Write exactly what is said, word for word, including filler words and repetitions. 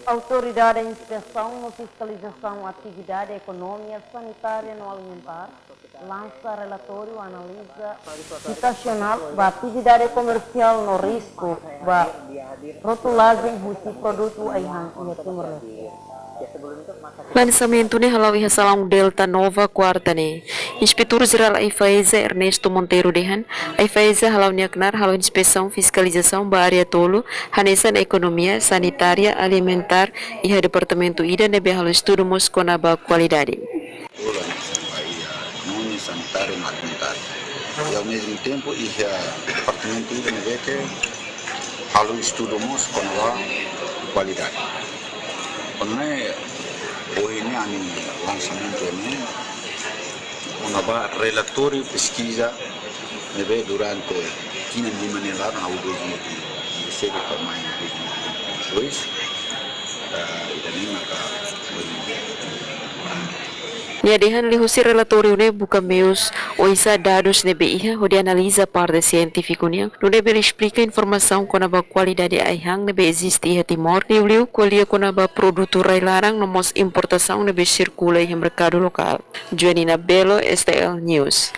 Autoridade Inspesaun no Fiskalizasaun Atividade Ekonomia, Sanitária no Alimentár lansa relatóriu analiza situasionál ba atividade komersiál no risku ba rotulajen husi produtu ai-han iha Timor-Leste. Lansamentu ne'e hala'o iha Salaun Delta Nova, kuarta ne'e. Inspetór Jerál AIFAESA Ernesto Monteiro dehan, AIFAESA hala'o nia knaar halo inspesaun fiskalizasaun ba área tolu, hanesan ekonomia, sanitária, alimentár, iha departamentu ida ne'ebé halo estudu mós kona-ba kualidade. Tolu hanesan ba iha ekonomia, sanitária no alimentár. I ao mesmo tempo iha departamentu ida ne'ebé ke halo estudu mós kona-ba kualidade. Kona-ba ohin ne'e ami lansamentu ne'e kona-ba relatóriu peskiza ne'ebé durante tinan lima ne'e laran, ha'u dois mil e dezasseis to'o mai dois mil e vinte e dois, eh, ida-ne'e maka ohin. Nia dehan liuhusi relatóriu ne'e buka meius oinsá dadus ne'ebé iha hodi analiza parte sientífiku nian, nune'e bele esplika informasaun kona-ba kualidade ai-han ne'ebé eziste iha Timor, liuliu ko'alia kona-ba produtu rai-laran no mós importasaun ne'ebé sirkula iha merkadu lokál. Joanina Belo, S T L News.